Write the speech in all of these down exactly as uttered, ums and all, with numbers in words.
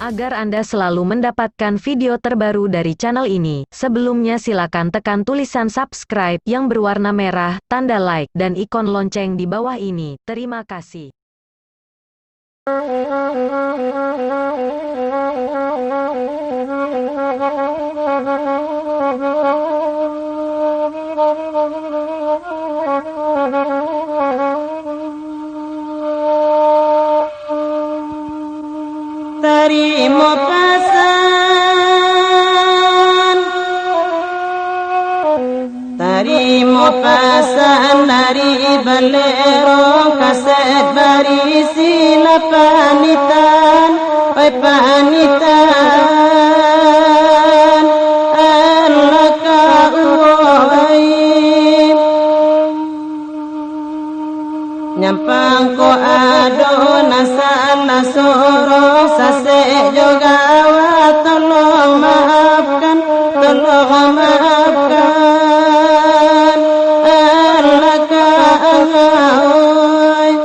Agar Anda selalu mendapatkan video terbaru dari channel ini, sebelumnya silakan tekan tulisan subscribe yang berwarna merah, tanda like, dan ikon lonceng di bawah ini. Terima kasih. Tarimo pasan, tarimo pasan dari Balero, kaset barisi lah panitan, oi panitan, alah ka uwoi. Nyampang ko ado nan salah sorong, sasek jo gawat, tolong maafkan, tolong maafkan, alah ka uwoi.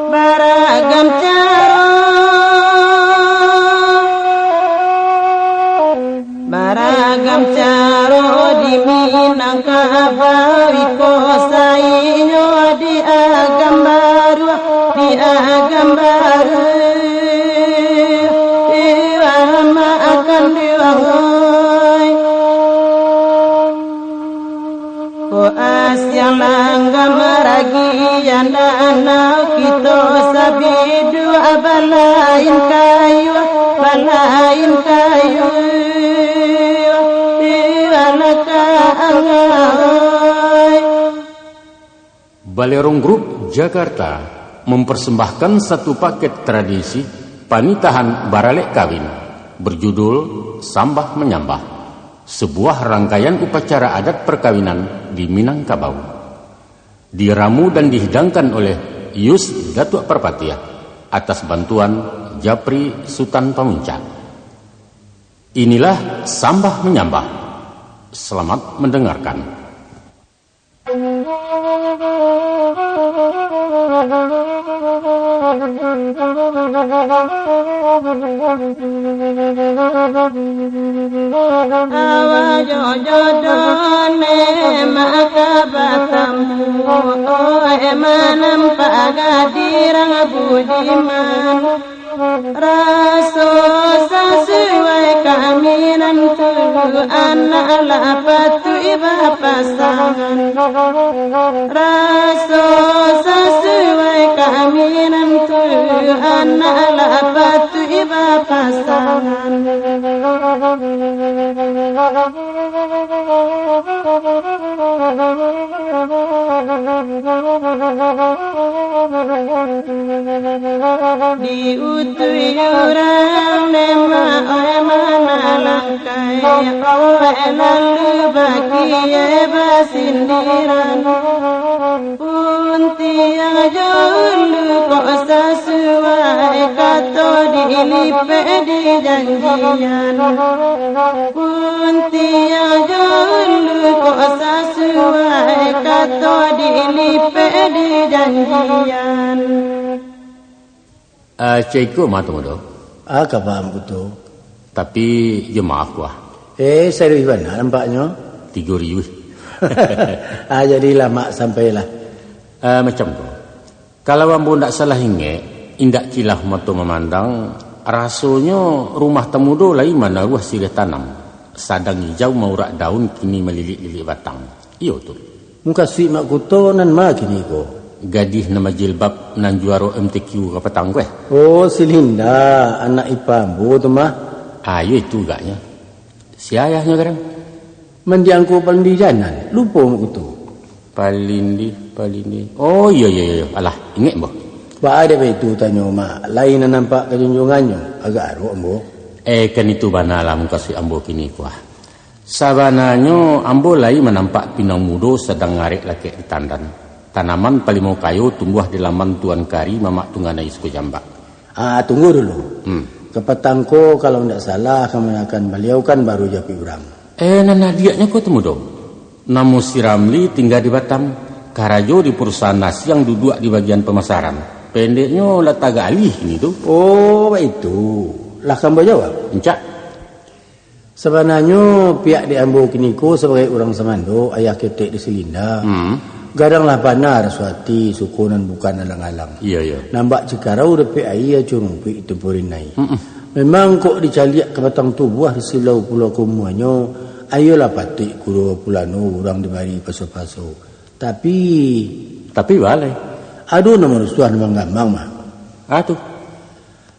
Baragam caro, baragam caro di Minangkabau, iko sainyo di Agam Baru, di Agam Baru, iwah makan di wahai. Ko asiang langgam ragian danau, kito sabiduah balain kayu, balain kayu, iwah ka angau. Balerong Group Jakarta mempersembahkan satu paket tradisi panitahan baralek kawin berjudul Sambah Manyambah, sebuah rangkaian upacara adat perkawinan di Minangkabau. Diramu dan dihidangkan oleh Yus Datuak Parpatiah atas bantuan Japri Sutan Pamuncak. Inilah Sambah Manyambah. Selamat mendengarkan. Awak jo jodoh ne maka batamu, oe manampak gadih budiman. Raso sasuai kaminan tu, anak lah patuik bapasangan. Raso sasuai kaminan tu, anak lah patuik bapasangan. Diutuih urang ne ma oe manalangkai, oe lalu bakie basindiran. Puntiang jo ulu kok sasuai, kato dilipek di janjian. Puntiang jo ulu kok sasuai, kato dilipek di janjian. Ah, ceko mah tu, Mudo. Ah, ka paham kuto. Tapi, jo maaf, Kuah. Eh, serius bana nampaknyo. Tigo ribu. Ah, jadi lamak sampailah. Ah, macam tu. Kalau ambo ndak salah ingek, indak kilah mato mamandang, rasonyo rumah tamudo lai manaruah siriah tanam, sadang ijau maurak daun, kini malilik-lilik batang. Iyo tu. Mukasuik Mak Kuto nan ma kini ko? Gadih nan bajilbab nan juaro M T Q kapatang ko, eh? Oh, si Linda, anak ipa ambo tu mah. Ah, iyo itu agaknyo. Sia ayahnyo garang? Mandiang ko Palindih Janan, lupo Mak Kuto. Palindih, Palindih. Oh, iyo, iyo, iyo. Alah, ingek ambo. Baa dek baitu tanyo, Mak? Lai nan nampak kajunjuangannyo, agak arok ambo. Eh, kan itu bana lah mukasuik ambo kini ko, ah. Sabananyo, ambo lai manampak pinang mudo sadang ngarek lakek di tandan. Tanaman palimo kayo tumbuah di laman Tuan Kari Mamak Tungganai Suku Jambak. Ah, tunggu dulu. Hmm. Kapatang ko, kalau ndak salah, kamanakan baliau kan baru japuik urang. Eh, nan adiaknyo ko tu mudo. Namo si Ramli tingga di Batam. Karajo di perusahaan nasiang, duduak di bagian pamasaran. Pendeknyo, lah tagak alih kini tu. Oh, baitu. Lah ka ambo jawab? Encak. Sabananyo, pihak di ambo kiniko sabagai urang sumando, ayah ketek di Silinda, hmm, gadang lah bana raso ati, suko nan bukan alang-alang. Iyo, iyo. Nan bak cikarau dapek aia, curumpuik tumpurin ai. Mm-mm. Memang kok dicaliak kapatang tubuah di silau pulo kaumuanyo, ayolah patuik kudo pulano urang dibari paso-paso. Tapi, tapi baleh. Ado nan marusuah nan manggamang mah. Ah, tu.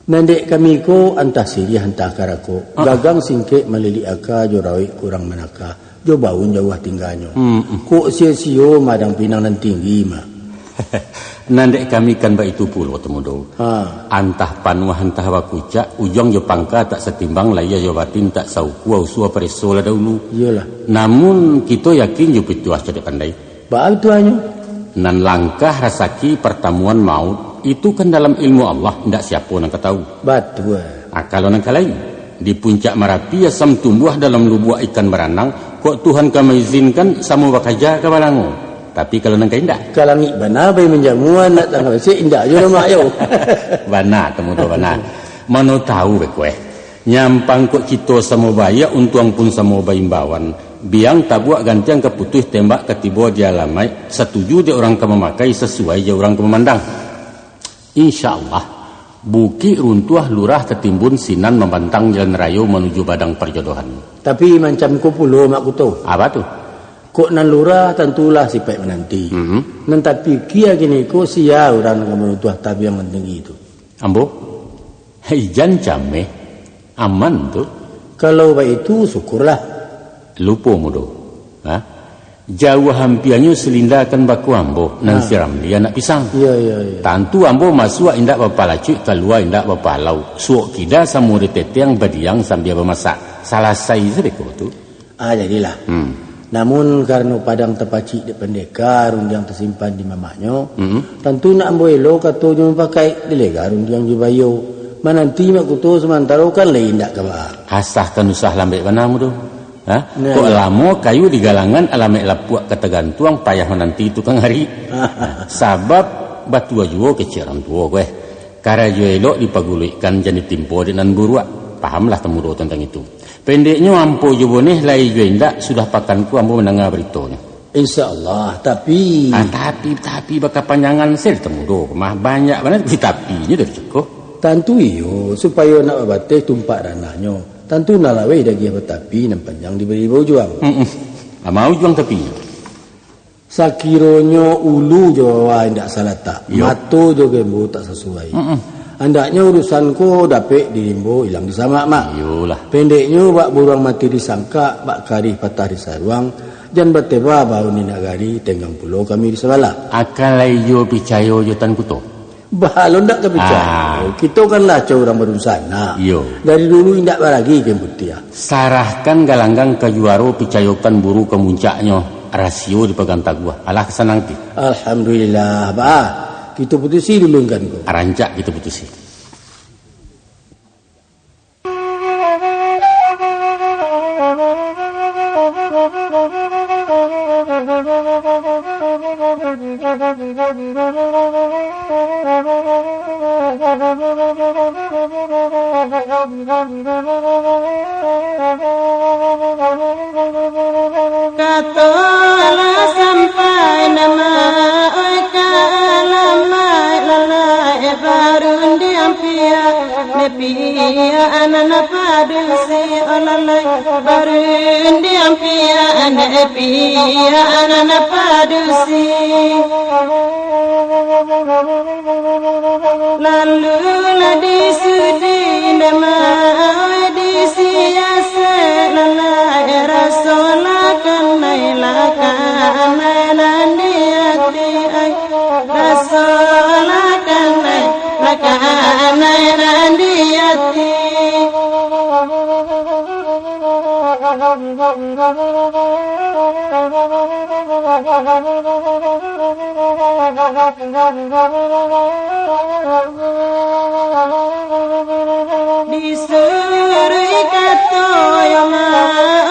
Nan dek kami ko antah siriah antah karakok, ah, gagang singkek malilik aka jo rawik kurang manaka, jo baun jauah tingganyo. Hmm, hmm. Kok sio-sio madang pinang nan tinggi mah. Nan dek kami kan baitu pulo tu mudo. Ha. Antah panuah antah bakucak, ujuang jo pangka tak satimbang, layia jo batin tak saukua, usua pareso lah daulu. Iyolah. Namun, kito yakin jo pituah cadiak pandai. Baa pituahnyo? Nan langkah rasaki partamuan maut, itu kan dalam ilmu Allah, indak siapo nan ka tahu. Batua. Ah, kalau nan ka lain, di puncak Marapi asam tumbuah, dalam lubuak ikan baranang, kok Tuhan ka maizinkan samo bakaja ka balango. Tapi kalau nan ka indak? Ka langik bana bai manjamua, nak tangah basik indak jo lamak yo. Bana, tamu tu bana. Mano tahu beko eh. Nyampang kok kito samo baiak, untuang pun samo baimbauan. Biang tabuak gantiang ka putuih, tembak ka tibo di alamaik, satuju dek urang ka mamakai, sasuai jo urang ka mamandang. Insya Allah, bukik runtuah lurah tatimbun, sinan mambantang jalan rayo manuju badang parjodohan. Tapi mancam ko pulo, Mak Kuto. Apa tu? Kok nan lurah tantulah sipaik mananti. Mhm. Nan tapikia kini ko, sia urang nan ka maruntuah tabiang nan tinggi tu? Ambo? Ijan cameh, aman tu. Kalau baitu, syukurlah. Lupo mudo. Ha? Jauah ampianyo Silinda kan bako ambo, nan, ha, si Ramli anak pisang. Iyo, iyo, iyo. Tantu ambo masuak indak bapalacuik, kalua indak bapalau. Suok kida samo di teteng, badiang sambia bamasak. Salasai sadeko tu. Ah, jadilah. Hmm. Namun, karano padang tapacik dek pandeka, rundiang tasimpan di mamaknyo, hmm, tantu nak ambo elo katonyo mupakaik, dilega rundiang jo bayo. Mananti Mak Kuto samantaro kan lai indak ka baa. Asah kan usah lambek bana mudo. Ha? Nah, kok iyo. Lamo kayu di galangan, alamaik lapuak ka tagantuang, payah mananti tukang ari. Sabab batua juo kecek urang tuo ko eh. Karajo elok dipaguluikkan, jan ditimpo dek nan buruak. Pahamlah tamudo tantang itu. Pendeknyo, ampo jo boneh, lai jo indak, sudah pakan ko ambo mandanga baritonyo. Insya Allah, tapi, ah, tapi, tapi bakapanjangan se tamudo mah, banyak bana tapi-tapinyo dari ciko. Tantu iyo, supayo nak babateh tumpak ranahnyo, tantu nan laweh diagiah batapi, nan panjang dibari baujuang. Mm-mm. Amau juang tapinyo. Sakironyo ulu jo wawa indak salatak, iyo, mato jo gembo tak sasuai. Mm-mm. Andaknyo urusan ko dapek dirimbo, ilang disamak, Mak. Iyolah. Pendeknyo, bak buruang mati di sangkak, bak karih patah di saruang, jan bateba baun di nagari, tenggang pulo kami di sabalah. Akan lai jo picayo jo Tan Kuto? Bah, lo ndak ka picayo. Ah. Kito kan lah cau urang badunsanak. Iyo. Dari dulu indak baragi kain putiah. Sarahkan galanggang ka juaro, picayokan buru ka muncaknyo, rasio dipagang taguah. Alah ka sanang ti. Alhamdulillah, bah. Kito putusi dulu enggan ko. Rancak kito putusi. Kato lah sampai nama, oi, ka alamaik lalai, barundiang pia, ne pia, anana padusi, oh lalai, barundiang pia, ne pia, anana padusi. Lalu lah disudi nama, oi, disiasek lalai, raso lah kanai, lah kanai nan di ati ai. Raso lah kanai, lah kanai nan di ati. Disuruik kato yo ma,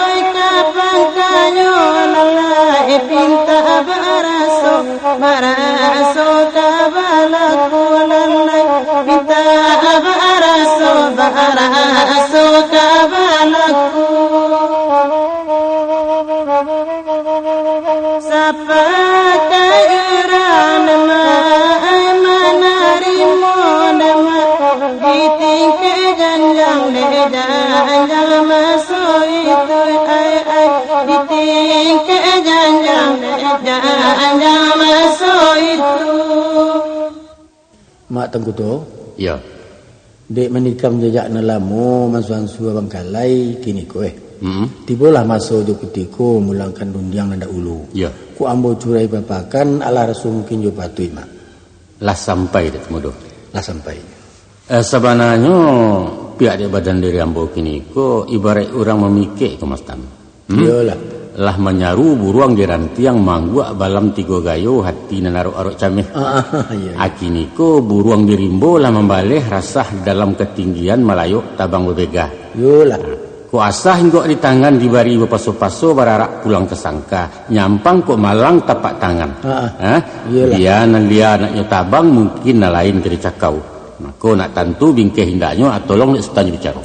oi, ka pangkanyo lalai, pinta baraso, baraso ka balaku lalai, pinta baraso, baraso ka balaku. Sapakai urang dema, ai manarimo dema, di tingkek janjang dek janjang maso itu, ai, ai, di tingkek janjang dek janjang maso itu. Mak Tangkuto? Iyo. Dek manikam jajak nan lamo, mansuansua bangkalai, kini ko, eh. Mm-mm. Tibolah maso jo kutiko mulangkan rundiang nan dahulu. Iyo. Kok ambo curai papakan, alah raso mungkin jo patuik, Mak. Lah sampai dek Tumudo? Lah sampai. Eh, sabananyo, pihak dek badan diri ambo kini ko, ibaraik urang mamikek ko, Mas Tan. Hmm? Iyolah. Lah manyaru buruang di rantiang, mangguak balam tigo gayo, hati nan arok-arok cameh. Ah, ah, iyo, iyo. Kini ko buruang di rimbo lah mambaleh, rasah dalam katinggian, malayok tabang babegah. Iyolah. Kok asah inggok di tangan, dibari bapaso-paso, bararak pulang ka sangka, nyampang kok malang tapak tangan. Ah, ah. Ha? Iyolah. Bia nan lia anaknyo tabang, mungkin nan lain ka dicakau. Mako nak tantu bingkeh indaknyo, ah, tolong dek Sutan bicaro.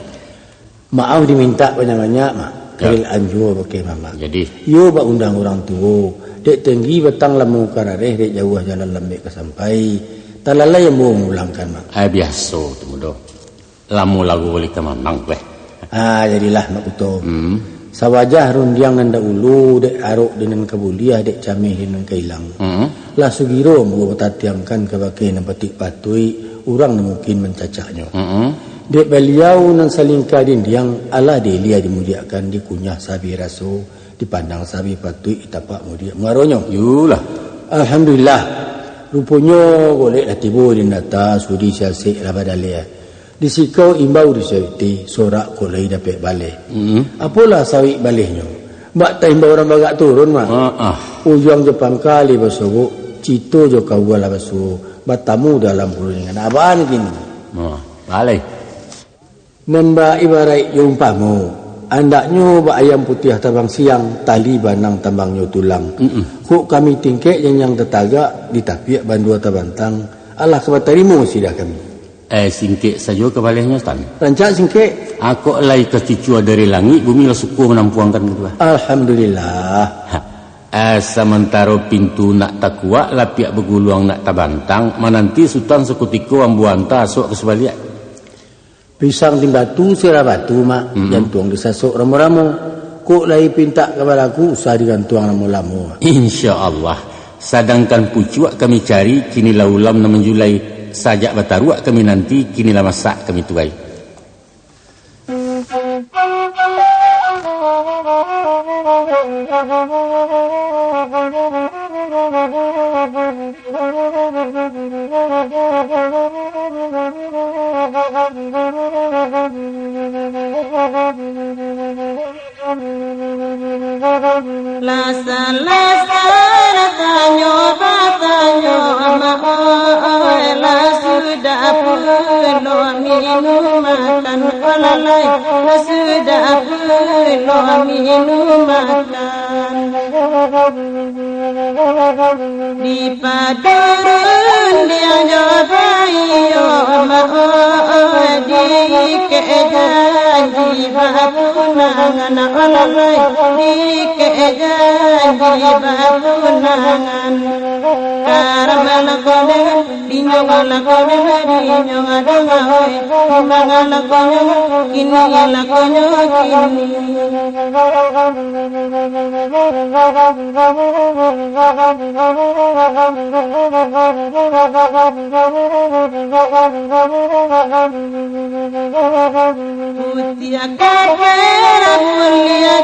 Maaf dimintak banyak-banyak, Mak. Ya. Karil anjua bakeh mamak. Jadi? Iyo bak undang urang tuo. Dek tenggi batang lamo karareh, dek jauah jalan lambek ka sampai. Talalai ambo mamulangkan, Mak. Ai, biaso tu, Mudo. Lamo lagu bali ka mamang, weh. Ah, jadilah, Mak Kuto. Hmm. Sawajah rundiang nan dahulu, dek arok di nan ka buliah, dek cameh di nan ka ilang. Hmm. Lah sugiro ambo batatiangkan kabake nan patik patuik, urang nan mungkin mancacaknyo. Mm-mm. Dek baliau nan salingka dindiang, alah diilia dimudiakkan, dikunyah sabih raso, dipandang sabih patuik, ditapak mudiak muaronyo. Yulah. Alhamdulillah. Ruponyo golek lah tibo di nan data, sudi siasek lah badaleh. Disikau imbau disawikti, sorak kok lai dapek baleh. Mm-mm. Apolah sawik balehnyo? Bak taimbau urang bagak turun, Mak. Ah, ah. Ujuang jo pangka lai basobok, cito jo kaua lah basuo, batamu dalam paruningan. Abaan kini. Ah, baleh. Nan baibaraik jo umpamo, andaknyo bak ayam putiah tabang siang, tali banang tambangnyo tulang. Mm-mm. Kok kami tingkek janjang tatagak, ditapiak bandua tabantang, alah ka batarimo sidah kami. Eh, singkek sajo ka balehnyo, Tan. Rancak singkek. Akok lai ka cucua dari langik, bumi lah suko manampuangkan gitu, ah. Alhamdulillah. Ha. Eh, samantaro pintu nak takuak, lapiak baguluang nak tabantang, mananti Sutan sakutiko ambo anta asok ka subaliak. Pisang di batu, sirah batu, Mak. Mm-mm. Jantuang disasok ramo-ramo. Kok lai pintak ka balaku, usah digantuang lamo-lamo, Mak. Insya Allah. Sadangkan pucuak kami cari, kini lah ulam nan manjulai. Sajak bataruak kami nanti, kini lah masak kami tuai. Lasa-lasa tanyo batanyo, Amak, oi, lah sudah pulo minum makan, alalai, lah sudah pulo minum makan. Di padurun diajo baiyo, Amak, oi, dikek janji batunangan, alalai, dikek janji batunangan. Karamalah koden, dinyo ngalah koden, dinyo ngalah, oi, dimanggalah konyo, kini lakonyo kini. Putiah kapai lah mulia